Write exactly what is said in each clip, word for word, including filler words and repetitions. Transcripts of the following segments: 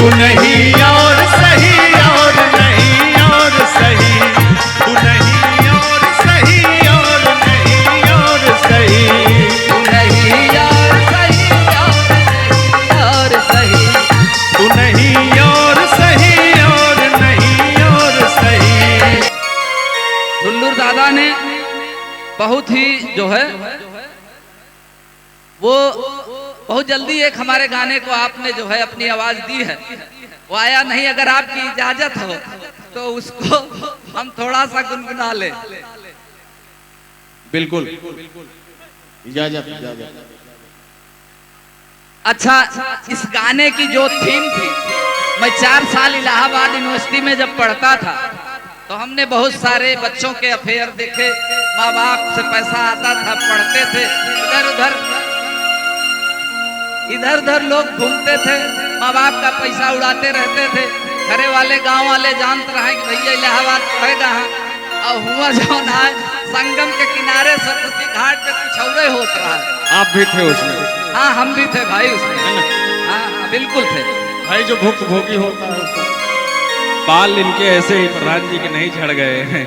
तू नहीं और सही और नहीं और सही, तू नहीं और सही और नहीं और सही। तू नहीं और सही और नहीं और सही। तू नहीं और सही और नहीं और सही। ढुल्लूर दादा ने बहुत ही जो है वो बहुत जल्दी एक हमारे गाने को आपने जो है अपनी आवाज दी है, वो आया नहीं। अगर आपकी इजाजत हो तो उसको हम थोड़ा सा गुनगुना लें। बिल्कुल, इजाजत, इजाजत। अच्छा, इस गाने की जो थीम थी, मैं चार साल इलाहाबाद यूनिवर्सिटी में जब पढ़ता था तो हमने बहुत सारे बच्चों के अफेयर देखे। माँ बाप से पैसा आता था, पढ़ते थे, इधर उधर, इधर उधर लोग घूमते थे, माँ बाप का पैसा उड़ाते रहते थे। घरे वाले, गांव वाले जानत रहे कि भैया इलाहाबाद पढ़ेगा, हाँ। और हुआ जौन है, संगम के किनारे सरस्वती घाट पे कुछ औरे होत रहा है। आप भी थे उसमें? हाँ, हम भी थे भाई उसमें। है ना? हाँ, हाँ, बिल्कुल थे। भाई, जो भुक्तभोगी होता है उसका। बाल इनके ऐसे ही प्रधान जी के नहीं झड़ गए हैं।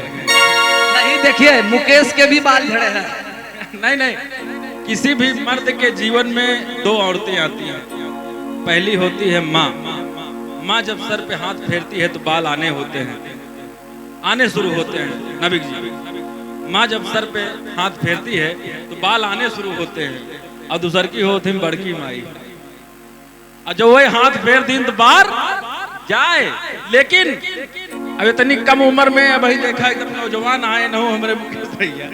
नहीं, देखिए, मुकेश के भी बाल झड़े हैं। नहीं, नहीं, किसी भी मर्द के जीवन में दो औरतें आती हैं। पहली होती है माँ। माँ जब सर पे हाथ फेरती है तो बाल आने होते हैं, आने शुरू होते हैं। नबी जी, माँ जब सर पे हाथ फेरती है तो बाल आने शुरू होते हैं। और दूसर की होती है बड़की माई। और जो वही हाथ फेर दीन तो बार जाए। लेकिन अब इतनी कम उम्र में, अबही देखा एकदम नौजवान आए न हो हमरे मुकेश भैया,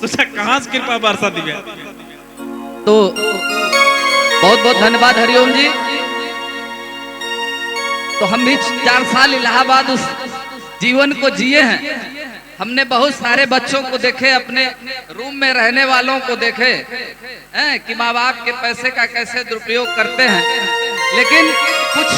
सोचा कहाँ से कृपा बरसा दिवे। तो बहुत बहुत धन्यवाद हरिओम जी। तो हम भी चार साल इलाहाबाद उस जीवन को जिए हैं। हमने बहुत सारे बच्चों को देखे, अपने रूम में रहने वालों को देखे, हैं, कि माँ बाप के पैसे का कैसे दुरुपयोग करते हैं। लेकिन कुछ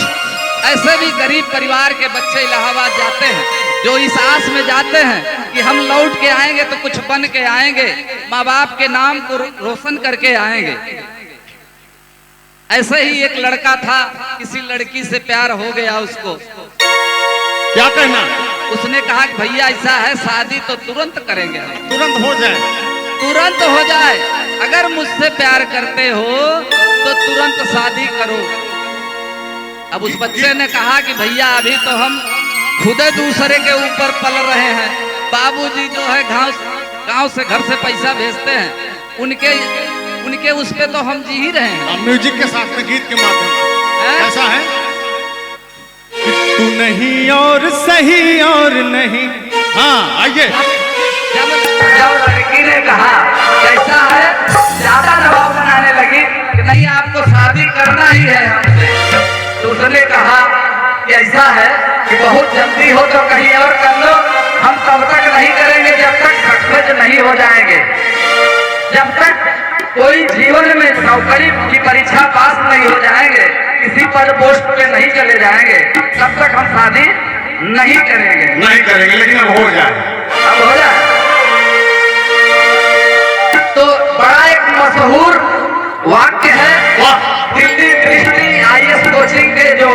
ऐसे भी गरीब परिवार के बच्चे इलाहाबाद जाते हैं जो इस आस में जाते हैं कि हम लौट के आएंगे तो कुछ बन के आएंगे, माँ बाप के नाम को रो-, रोशन करके आएंगे। ऐसे ही एक लड़का था, किसी लड़की से प्यार हो गया उसको। क्या कहना? उसने कहा कि भैया ऐसा है, शादी तो तुरंत करेंगे हम। तुरंत हो जाए। तुरंत हो जाए, अगर मुझसे प्यार करते हो तो तुरंत शादी करो। अब उस बच्चे ने कहा कि भैया अभी तो हम खुदे दूसरे के ऊपर पल रहे हैं, बाबूजी जो है गांव, गांव से घर से पैसा भेजते हैं, उनके, उनके उस पे तो हम जी ही रहे हैं। हाँ, म्यूजिक के साथ में, गीत के माध्यम से। हैं? ऐसा है कि तू नहीं और सही और नहीं। हाँ, आइए। जब, जब लड़की ने कहा, "कैसा है?" ज्यादा दबाव बनाने लगी कि, "नहीं, आपको शादी करना ही है हमसे।" तो उसने कहा कि, "ऐसा है कि बहुत जल्दी हो तो कहीं और कर लो, हम तब तक नहीं करेंगे जब तक सक्सेस नहीं हो जाएंगे।" जब तक कोई जीवन में नौकरी की परीक्षा पास नहीं हो जाएंगे, किसी पद पोस्ट पे नहीं चले जाएंगे, तब तक हम शादी नहीं करेंगे। नहीं करेंगे, लेकिन अब हो जाए। अब हो जाए। तो बड़ा एक मशहूर वाक्य है, वाह। दिल्ली दृष्टि आईएएस कोचिंग के जो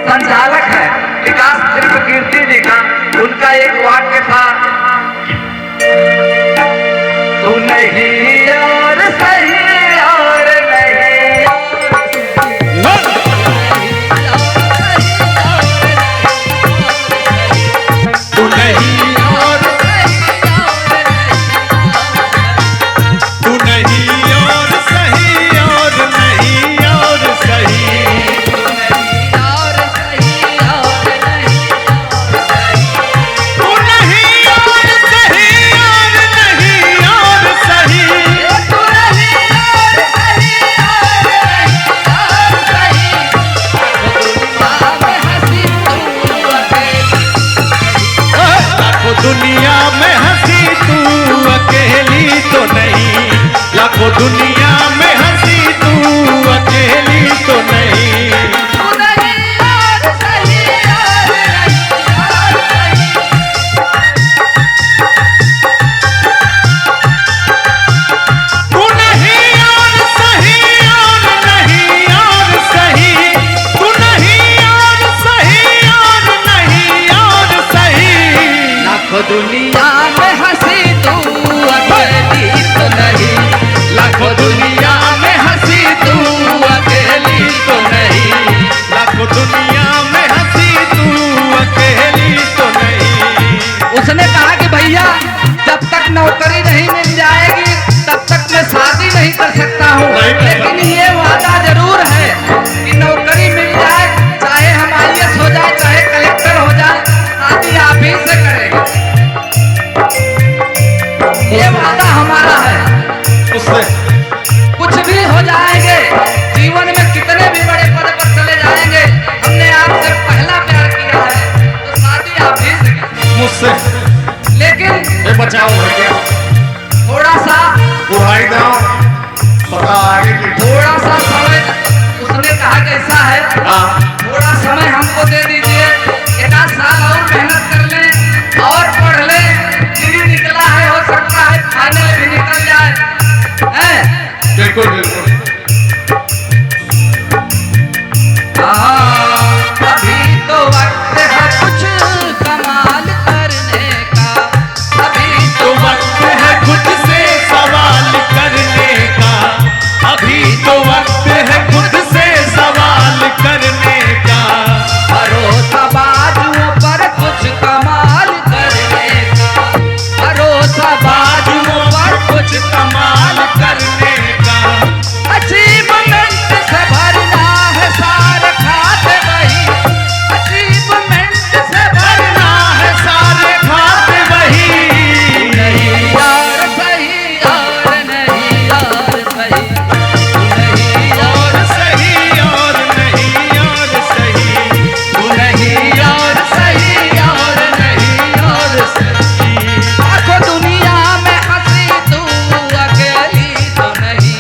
संचालक हैं विकास शिल्प कीर्ति जी का, उनका एक वाक्य था, "तू नहीं और सही और नहीं।" तू नहीं और, तू नहीं और सही और नहीं और सही। तू नहीं और सही और नहीं और सही। लाखों दुनिया में हंसी तू अकेली तो नहीं, लाखों दुनिया में हंसी तू अकेली तो नहीं। तू नहीं और सही और नहीं और सही, तू नहीं दुनिया में हंसी तू अकेली तो नहीं। उसने कहा कि भैया, जब तक नौकरी नहीं मिल जाएगी, तब तक मैं शादी नहीं कर सकता हूँ। नहीं कर सकता। लेकिन ये वादा जरूर है कि नौकरी मिल जाए, चाहे हम आईएएस हो जाए, चाहे कलेक्टर हो जाए, शादी आप ही से करेंगे। ये वादा हमारा है। उससे कुछ भी हो जाएंगे, जीवन में कितने भी बड़े पद पर चले जाएंगे, हमने आपसे पहला प्यार किया है, तो शादी आप ही से करें। मुझसे। लेकिन ये बचाओ भैया। थोड़ा सा बुढ़ाई दो, पता आगे की। थोड़ा सा समय, उसने कहा कैसा है, हाँ। थोड़ा समय हमको दे दीजिए, एक आध साल और मेहनत कर लें और पढ़ लें, डिग्री निकला है, हो सकता है फाइनल भी निकल जाए, हैं? बिल्कुल, बिल्कुल। हाँ, अभी तो वक्त है कुछ कमाल करने का। अभी तो वक्त है खुद से सवाल करने का। अभी तो वक्त है खुद से सवाल करने का। भरोसा बाजुओं पर कुछ कमाल करने का। भरोसा बाजुओं पर कुछ कमाल करने का। अचीवमेंट से भरना है सारे खाते वही। अचीवमेंट से भरना है सारे खाते वही। नहीं यार सही यार, नहीं यार सही। नहीं यार सही यार, नहीं यार सही। तू नहीं यार सही यार, नहीं यार सही। आखो दुनिया में हंसी तू अकेली तो नहीं।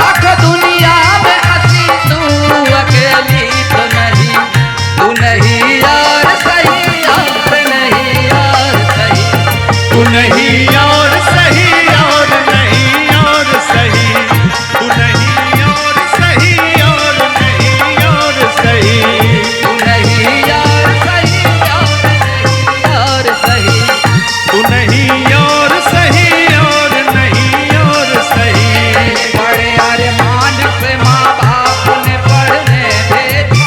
आखो दुनिया में हंसी तू अकेली तो नहीं। तू नहीं यार सही यार, नहीं यार सही। तू नहीं यार सही यार, नहीं यार सही। तू नहीं यार सही यार, नहीं यार सही। तू नहीं यार सही यार, नहीं यार सही। तू नहीं यार सही यार, नहीं यार सही। बड़े अरमान से माँ बाप ने पढ़ने भेजा।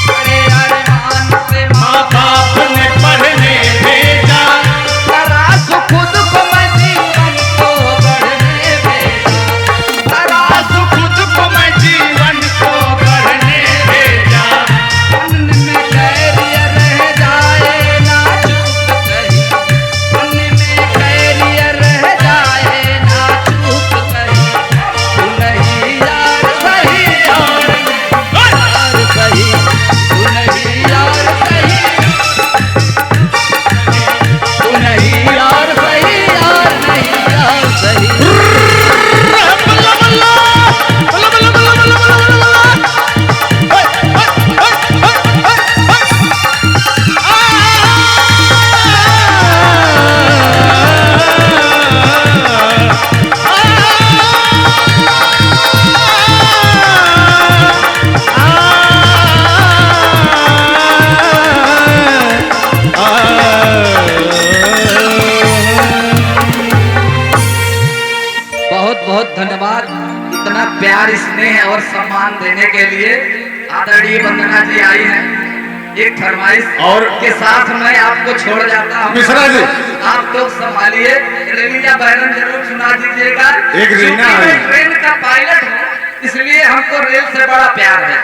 बड़े अरमान से माँ बाप ने पढ़ने भेजा। तराश खुद को मैं जीवन को गढ़ने भेजा। तराश खुद को मैं जीवन को गढ़ने भेजा। फन में कैरियर रह जाए ना चूक कहीं। फन में कैरियर रह जाए ना चूक कहीं। तू नहीं यार सही यार, नहीं यार सही। तू नहीं यार सही। तू नहीं यार सही यार, नहीं यार सही। बहुत बहुत धन्यवाद, इतना प्यार, स्नेह और सम्मान देने के लिए। आदरणीय वंदना जी आई हैं, एक फरमाइश और के साथ मैं आपको छोड़ जाता हूँ। मिश्रा जी। आप लोग संभालिए, रेलिया बैरन जरूर सुना दीजिएगा। एक क्योंकि रीना मैं आई। ट्रेन का पायलट हूँ, इसलिए हमको रेल से बड़ा प्यार है।